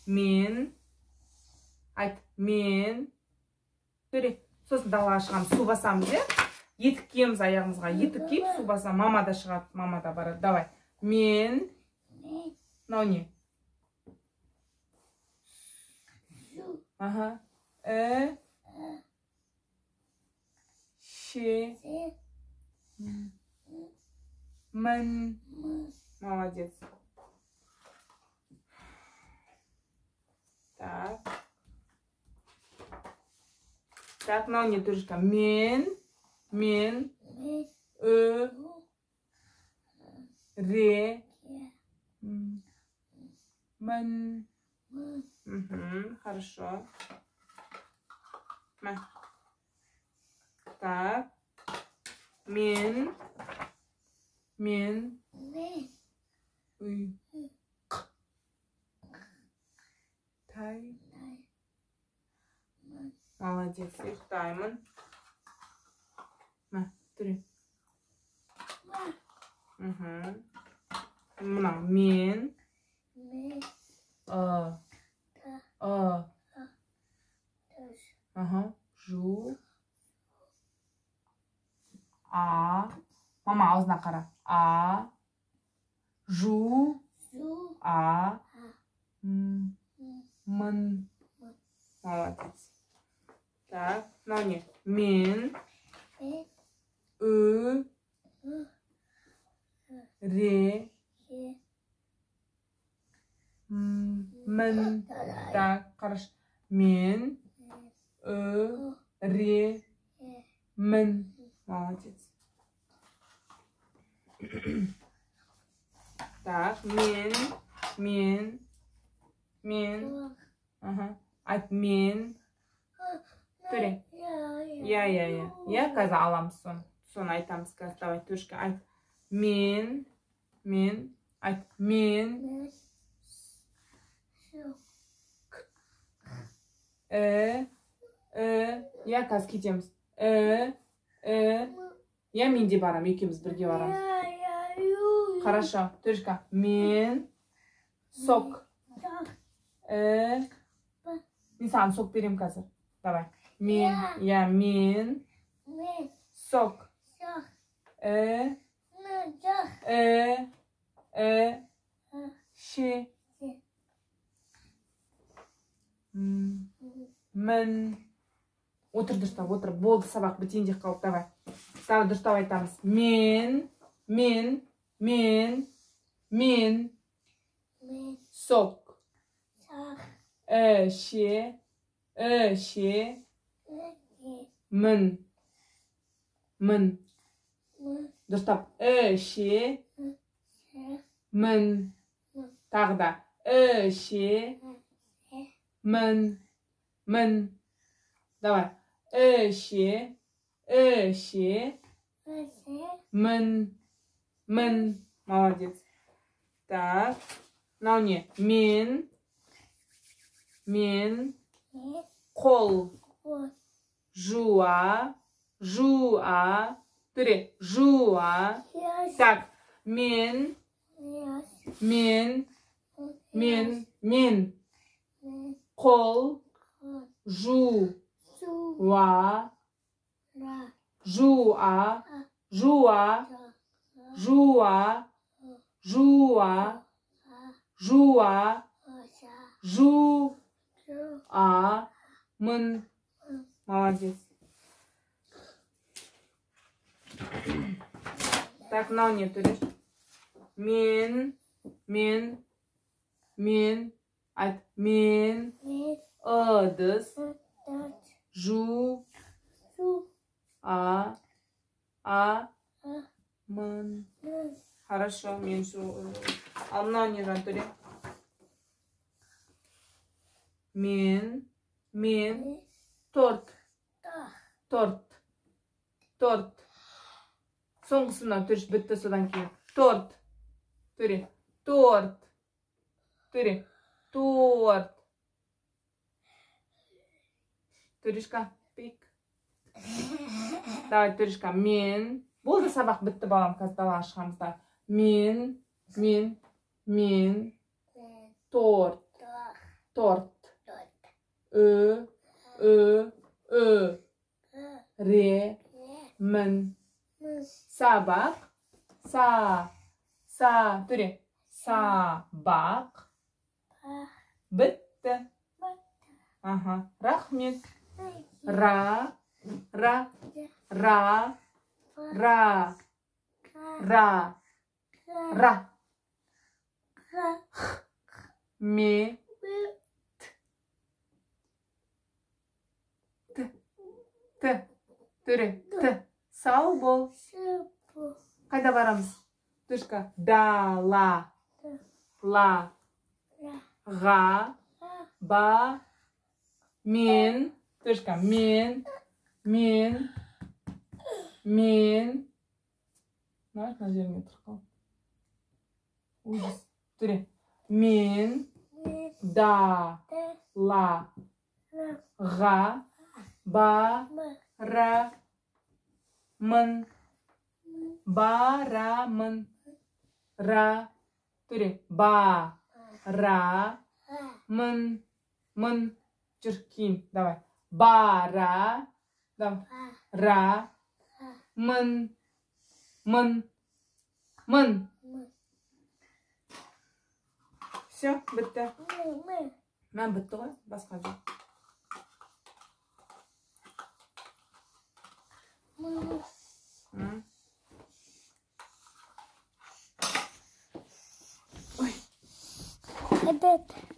Мен, айт, мен. Төре, сосын далаға шығамыз, су басамыз, иә? Етік киеміз аяғымызға, етік киіп су басамыз. Мама да шығады, мама да барады. Давай. Мен. Мынау не? Аха. Э. Ше. Мін. Молодец. Так. Так, мынау не, Төрешка? Мен. Мен. Ö. Ре. Мін. Угу, хорошо. Мә. Так. Мен. Мен. Үй. Қ. Тай. Молодец, ұйықтаймын. Мә, төре. Угу. Мынау мен. Ы. Ы. Ага. Жу. А. Мама аузына қара. А. Жу. А. М. Мын. Молодец. Так, мынау не? Мен. Ү. Ре. Мін. Так, қараш. Мен. Ү. Ре. Мін. Молодец. Так, мен. Мен. Мен. Ага. Айт, мен. Төре. Иә, иә, иә. Иә, қазір аламыз соны. Соны айтамыз қазір. Давай, Төрешка, айт. Мен. Мен. Айт, мен. К. Э. Э. Иә, қазір кетеміз. Э. Э. Иә, мен де барам, екеуміз бірге барамыз. Хорошо. Төрешка. Мен. Сок. Э. Мен саған сок берем қазір. Давай. Мен. Иә, мен. Сок. Э. Э. Э. Ше. Мін. Отыр дұрыстап, отыр. Болды, сабақ бітейін деп қалды. Давай. Давай дұрыстап айтамыз. Мен. Мен. Мен. Мен. Сок. Э. Ше. Э. Ше. Мін. Мін. Дұрыстап. Э. Ше. Мін. Тағы да. Э. Ше. Мін. Мін. Давай. Э. Ше. Э. Ше. Мін. Мін. Молодец. Так. Мынау не? Мен. Мен. Қол. Жуа. Жуа. Төре. Жуа. Так. Мен. Мен. Мен. Мен. Қол. Жу. Уа. Жуа. Жуа. Жуа. Жуа. Жуа. Жу. А. Мын. Молодец. Так, мынау не, Төреш? Мен. Мен. Мен. Айт. Мен. Ыдыс. Жу. А. А. Мын. Хорошо, мен жу. Ал мынау не, Жантөре? Мен. Мен. Торт. Торт. Торт. Соңғысы мынау, Төреш, бітті содан кейін. Торт. Төре. Торт. Төре. Торт. Төрешка, пик. Давай, Төрешка, мен. Болды, сабақ бітті, балам, қазір далаға шығамыз да. Мен, мен, мен. Торт. Торт. Ö, ö, ö. Ре, мін. Сабақ. Са, са, төре. Сабақ. Бітті. Аха, рахмет. Ра, ра, ра, ра, ра, ра. Х, ме, т, т, т, төре, т. Сау бол. Қайда барамыз? Төшка. Да, ла, ла, ға, ба, мен. Төшка. Мен, мен, мен. Мына жеріңе тұрып қал. Ужас. Төре. Мен, да, ла, ға, ба, ра, мын. Барамын. Ра. Төре. Ба. Ра. Мын. Мын. Жүр, кейін. Давай. Ба. Ра. Давай. Ра. Мын. Мын. Мын. Все, бітті. Мә, бітті ғой, басқа жоқ. Ой. Этот.